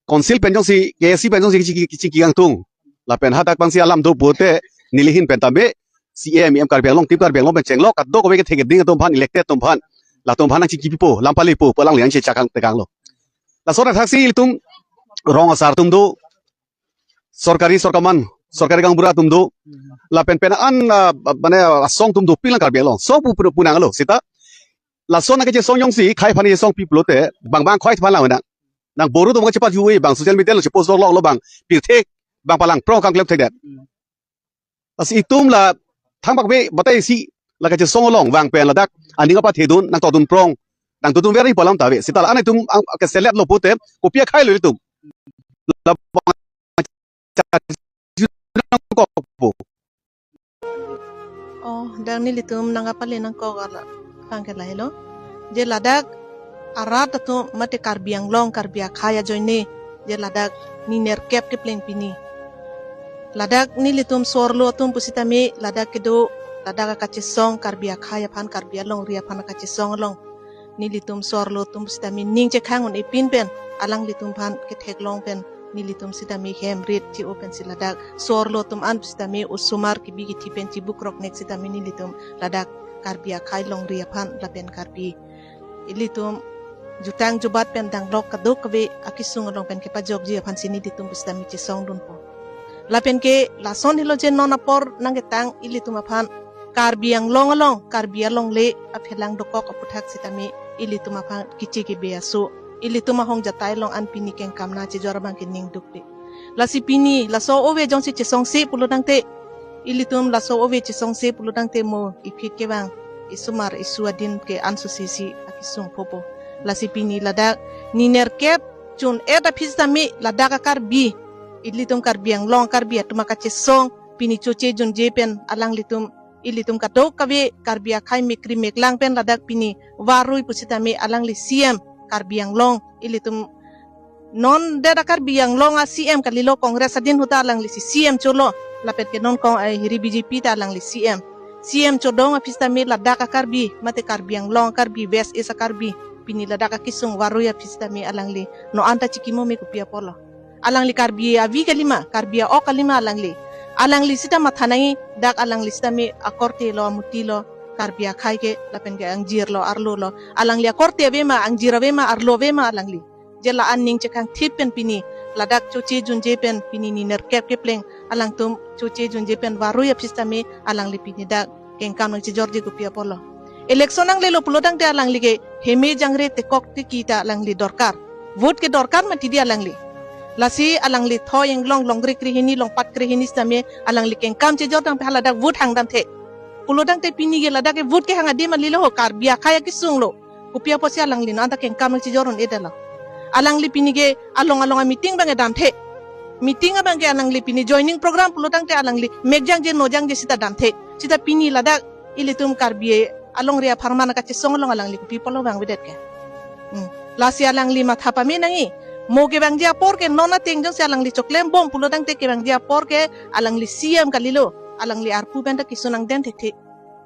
council pen jongsi, K S A C pen jongsi kichi, kichi kangtung. Lapen hadak abangsi alam do pute neli ahin pen tame C E M, E M Karbi Anglong, Team Karbi Anglong pen chenglok, kadokave kethe keding atum aphan, elected atum aphan, latum aphan nangchikipipo, lam palepo, pu alangli nangchechak tekanglo. Laso athak si ilitum rong asar atum do, sorkari sorkarman, sorkari gaonbura atum do, lapen pen an, ah, mane asong atum dopik lang Karbi Anglong. Song pu, pu, pu nanglo, seta laso nangkachesong jongsi khei aphan chesong pi pulote, bang bang khei aphan lang nang. Nang boru atum kachepajui bang social media along chepost lok lo bang, pirthe bang palang pro kangklem thekdet. Lasi itum la thangbak ave batai si la kachesong along vang pen ladak aning kepathe dun nangtodun prong, nangtodun veri pu alam ta ave. Seta la an itum ang keselet lo pute kopi akhai lo itum. Labang charju nangkokpo. Oh, dak nelitum nangkapale nangkok arlo abangke lahelo. Je ladak arat atum mate Karbi Anglong, Karbi akhai ajoine, je ladak ni nerkep kepleng pini. Ladak nelitum so-arlo atum pusitame ladak kedo, ladak akachesong Karbi akhai aphan, Karbi alongri aphan akachesong along. Nelitum so-arlo atum pusitame ning chekhang un-e pin pen, alanglitum aphan ketheklong pen, nelitum sitame hem rit che-o pensi ladak so-arlo atum an pusitame osomar kebi kethe pen chibukrok nek sitame nelitum ladak Karbi akhai longri aphan lapen Karbi ilitum jutang jubat pen danglok kadokave akesung along pen kepajokji aphansi nelitum pusitame chesongdunpo. Lapen ke lason helo je non apor nangketang ilitum aphan Karbi Anglong along, Karbi alongle aphelang dokok aphuthak sitame ilitum aphan kichi kibe aso Ilitum ahong jatai along an pini kengkam nangchejor abang ke ning dukde. Lasi pini laso ove jongsi chesongse pulotangte, ilitum laso ove chesongse pulotangte mo iphit kevang isomar isu adin ke ansose si akesung phopo. Lasi pini ladak ninerkep chun-et aphi sitame ladak a-Karbi, ilitum Karbi Anglong Karbi atum akachesong pini choche junje pen alanglitum, ilitum kadokave Karbi akhei mekri meklang pen ladak pini varui pusitame alangli C M Karbi Anglong, ilitum non det a-Karbi Anglong a-C M kalilo, Congress adin ahut ta alangli si C M cholo, lapen ke non kong, eh, hiri B J P ta alangli C M. C M chodong aphi sitame ladak a-Karbi, mate Karbi Anglong a-Karbi, West East a-Karbi, pini ladak akesung varui aphi sitame alangli non anta chikimo me kopi apotlo. Alangli Karbi avi kalima, Karbi a-ok kalima alangli. Alangli sita matha nangji, dak alangli sitame akorte lo, amuti lo, Karbi akhei ke, lapen ke angjir lo, arlo lo. Alangli akorte ave ma, angjir ave ma, arlo ave ma alangli. Je la-an ning chekhang thip pen pini ladak choche junje pen pini ninerkep kepleng alangtum choche junje pen varui aphi sitame alangli pini dak kengkam nangchejorje kopi apotlo. Election nanglelo pulotangte alangli ke heme jangre tekok teki ta alangli dorkar. Vote ke dorkar mati di alangli. Lasi alangli thoi inglong longri krehini longpat krehini sitame alangli kengkam chejor tangte haladak vote hangdamthe. Pulotangte pini ke ladak ke vote kehang adim alilo ho, Karbi akhei akesung lo. Kopi apotsi alangli non anta kengkam nangchejor un-edetlo. Alangli pini ke along along a-meeting abang damthe. Meeting abang ke alangli pini joining program pulotangte alangli mekjangje nojangje sita damthe. Sita pini ladak ilitum Karbi alongri apharman akachesong along alangli kopi apotlo vangvedet ke. Hmm. Lasi alangli matha pame nangji. Mo kevangji apor ke non ateng jongsi alangli choklem bom pulotangte kevangji apor ke alangli C M kalilo. Alangli arpu pen ta keso nangden thekthe.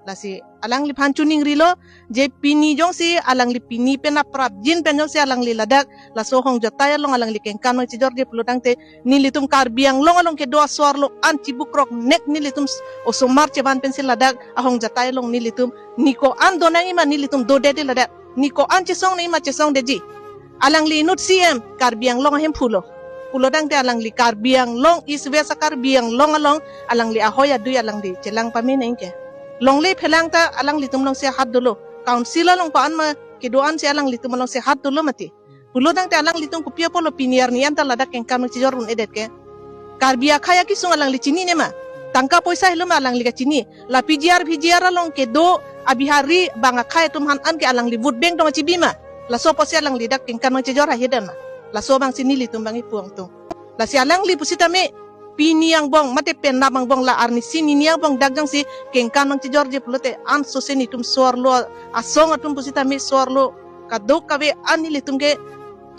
Lasi alangliphan chuningrilo, je pini jongsi alangli pini pen aprapjin pen jongsi alangli ladak laso ahong jatai along alangli kengkam nangchejorje pulotangte nelitum Karbi Anglong along kedo asor lo an chibukrok nek nelitum s-, osomar chevan pensi ladak ahong jatai along nelitum ni ko-an do nangji ma nelitum dodetji ladak. Ni ko-an chesong nangji ma chesongdetji. Alangli inut C M Karbi Anglong ahemphu lo. Pulotangte alangli Karbi Anglong East West a-Karbi Anglong along alangli ahoi adui alangli chelang pame nangji ke. Longle phelang ta alanglitum alongsi ahat dolo. Council along ko-an ma kedo-an si alanglitum alongsi ahat dolo mati. Pulotangte alanglitum kopi apotlo pini arni anta ladak kengkam nangchejor un-edet ke. Karbi akhei akesung alangli chinine ma. Tangka poisa helo ma alangli kachini. La P G R, V G R along kedo a-Bihari bang akhei atum aphan an ke alangli vote bank tong chibi ma. Laso apotsi alangli dak kengkam nangchejor ahedan ma. Laso abangsi nelitum abang ipu angtung. Lasi alangli pusitame pini angbong mate penap angbong la arnisi nini angbong dak jongsi kengkam nangchejorje pulote ansose netum so-arlo asong atum pusitame so-arlo kadokave an nelitum ke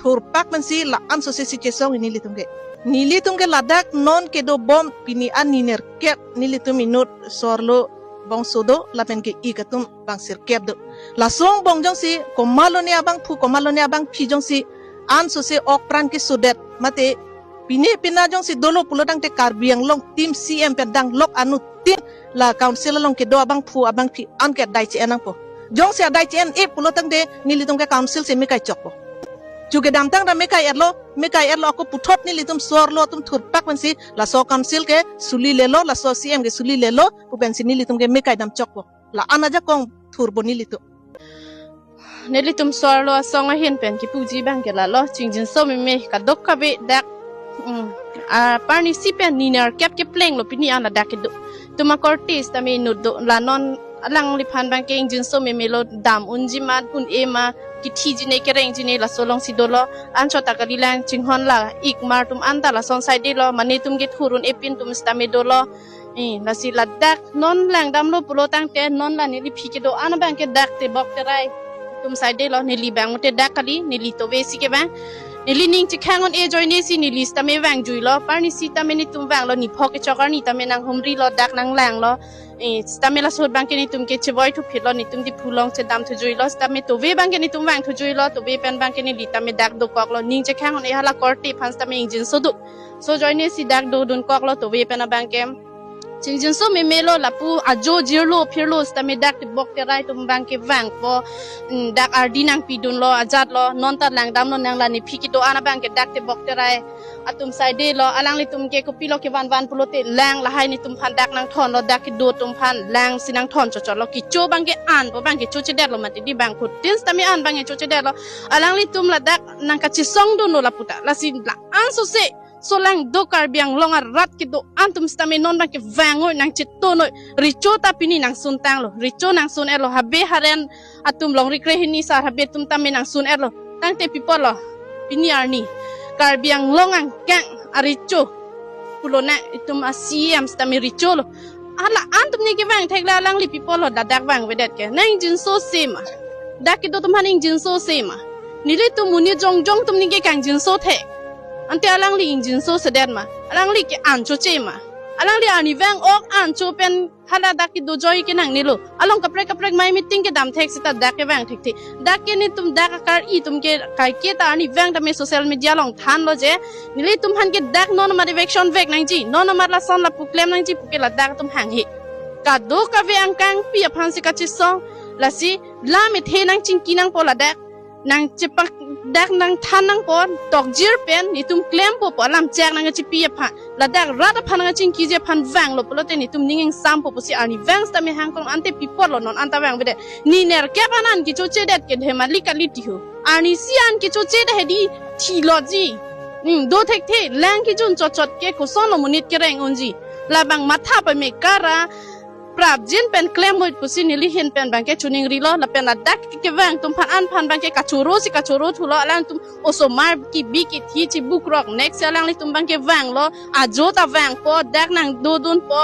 thurpak pensi la ansose si chesong nelitum ke. Nelitum ke ladak non kedo bom pini an ninerkep nelitum inut so-arlo bongso do lapen ke ik atum bang sirkep do. Laso angbong jongsi komatlo ne abangphu komatlo ne abangphi jongsi ansose ok pran kesodet mate pine pina jongsi dolo pulotangte Karbi Anglong team C M pen danglok anuttin la council along kedo abangphu abangphi an ke adai che-en nangpo. Jongsi adai che-en-e pulotangte nelitum ke council si mekai chokpo. Chu kedamtang ta mekai-etlo, mekai-etlo ako puthot nelitum so-arlo atum thurpak pensi laso council ke suli lelo, laso C M ke suli lelo pu pensi nelitum ke mekai dam chokpo. La-an ajakong thurpo nelitum. Nelitum so-arlo asong ahin pen kipuji abang ke lalo, chingjinso meme kadokave dak, mm, aparni si pen ninerkep kepleng lo pini an ladak kedo. Itum akorte sitame inut do, la non alangliphan abang ke ingjinso meme lo, dam unji ma un-e ma, kithiji ne kerengji ne laso alongsi dolo. Anchot ta kalilang chinghon la ikmar atum anta lason saide lo, mane atum kethur un-e pin atum sitame dolo. Eh, lasi ladak non langdamlo pulotangte non la neli phi kedo-an abang ke dak tebok terai atum saide lo, neli abang mate dak kali, neli tove si kevang. Neli ning chekhang un-e ajoine si neli sitame vangjuilo, aparni sitame netum vanglo, niphok kechok arni tame nanghumrilo, dak nanglanglo. Eh, sitame laso ahut abang ke netum ke chevoi thuphitlo, netum Diphu along chedam thujuilo, sitame tove abang ke netum vang thujuilo, tove pen abang ke neli tame dak dokoklo, ning chekhang un-e hala korte aphan sitame ingjinso do. So ajoine si dak dodunkoklo tove pen abang ke. Chingjinso memelo lapu ajo jirlo phirlo sitame dak tebok terai atum abangke vangpo, mm, dak ardi nangpidunlo ajatlo, non ta langdamlo nang la nephi kedo-an abangke dak tebok terai atum saidelo, alanglitum ke kopilo kevan van pulote lang lahai netum aphan dak nangthonlo, dak kedo atum aphan lang si nangthon chochotlo, kecho abangke anpo abangke chochedetlo mati di bangphutin sitame an abangke chochedetlo, alanglitum ladak nangkachesongdunlo lapu ta, lasi la-an sose, solang do Karbi Anglong arat kedo-an atum sitame non abangke vang-oi nangchetonoi, recho ta pini nangsuntanglo, recho nangsun-etlo, habe haren atum longri krehini sar habe atum tame nangsun-etlo, tangte pi apotlo, pini arni Karbi Anglong angkang arecho pulo na itum a-C M sitame recholo. Hala-an atum ne kevang thek la alangli pi apotlo ladak vangvedet ke. Nang jinso se ma. Dak kedo atum aphan ingjinso se ma. Nelitum monit jongjong atum ne ke kangjinso thek. Ante alangli ingjinsosedet ma. Alangli ke an choche ma. Alangli arni vang-ok an cho pen hala dak kedo joi ke nangnelo. Along kaprek kaprek mai meeting kedam thek seta dak kevang thekthe. Dak ke netum dak akar-i atum ke kaike ta arni vang tame social media along thanlo je, nelitum aphan ke dak non amat eviction vek nangji, non amat lason lapu klem nangji puke ladak atum hanghe. Kadokave angkangpi aphan si kachesong, lasi lam ethe nangchingki nangpo ladak, nangchepak dak nangthan nangpo, tokjir pen netum klempo pu alam chak nangkachipi aphan, ladak rat aphan nangkachingkiji aphan vanglo pulote netum ning ingsampo pusi arni vang sitame hangkong, ante pi apotlo non anta vangvedet. Ne nerkep an an kechochedet ke dhemali kali tiho. Arnisi an kechochedet hedi thilotji. Hmm, do thekthe, lang kejun chochot ke kosonlo monit kereng unji. Labang matha pame kara, prapjin pen klem-oi pusi neli ahin pen abangke choningrilo, lapen ladak ke kevang atum aphan an aphan abangke kachoro si kachoro thulo, alangtum osomar kebi kethi chibukrok nek si alanglitum abangke vanglo, ajo ta vangpo, dak nangdodunpo,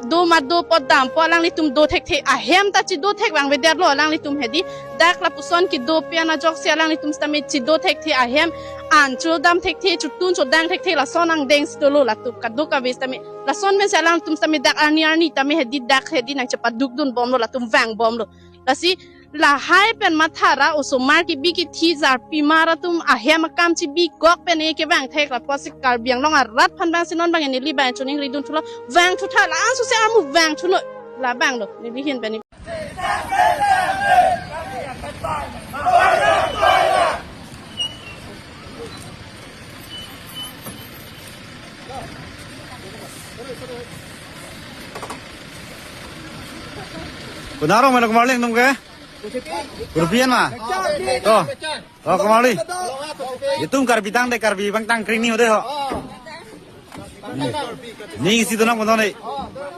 do ma dopo dampo, alanglitum do thekthe, ahem ta chido thek vangvedetlo alanglitum hedi, dak lapuson kedo pen ajoksi alanglitum sitame chido thekthe, ahem an chodam thekthe, chotun chodang thekthe, lason angdeng si dolo latum kadokave sitame. Lason pen si alangtum sitame dak arni arni tame hedi dak hedi nangchepadukdunbomlo, latum vangbomlo. Lasi lahai pen mathara osomar kebi kethi jarpi mar atum ahem akam chibikok pen e kevang thek lapusi Karbi Anglong arat aphan abang si non abang neli abang choningridun thulo, vangthutha la-an sose amu vangthunoi, labanglo neli ahin pen. Konat arong ma, komarli nangtum ke? Kurupin ma? To. To, komarli. Itum Karbi tangte Karbi abang tang kring ni udah ho. Ning isi tu nang kono ni.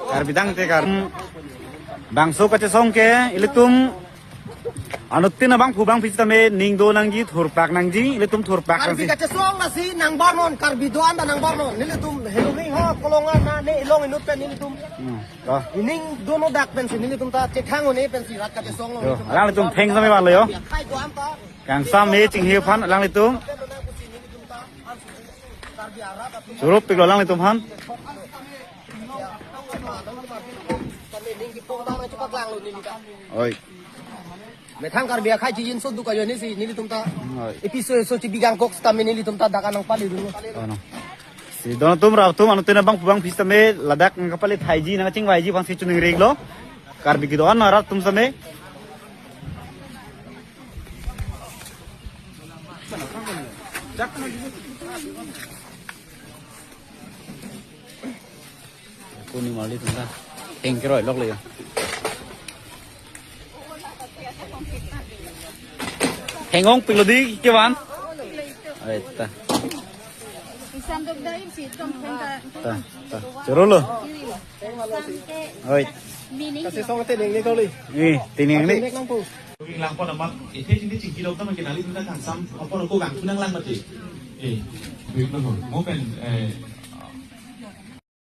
Karbi tangte Kar-, bangso kachesong ke ilitum anuttin abangphu abangphi sitame ning do nangji, thurpak nangji, ilitum thurpak Karbi nangji. Kachesong lasi nang barnon, Karbi do-an ta nang barnon. Nelitum heluring ha kolonga na ne ilong inut pen nelitum. Hmm. To. Ining dono dak pensi nelitum ta chethang one pensi rat kachesonglo. Yo, alanglitum theng same vanlo yo. Khai do-an ta. Kangsam me chinghe aphan alanglitum. Choro piklo alanglitum aphan. Oi. Methang Karbi akhai chijinso duk ajoine si nelitum ta. Oi. Episode so chibi kangkok sitame nelitum ta dak nangpalidun. Ano. Si don atum, rap atum, anuttin abangphu abangphi sitame ladak nangkapalithaiji nangkachingvaiji aphan si choningrilo. Karbi kedo-an arat atum sitame. Kuni marli atum ta. Heng keroi lok le yo. Heng-ong piklo di kevan. Ai ta. Isam dok da im si tom pen ta. Ta, ta. Choro lo. Oi. Kachesong te ning ni kali. Eh, tining ni. Nek nang pu. Langpon amat, eh, te chingki chingki dok ta man ke nelitum ta kangsam, apor ko vangthu nanglang mati. Eh, wait no, mo pen, eh,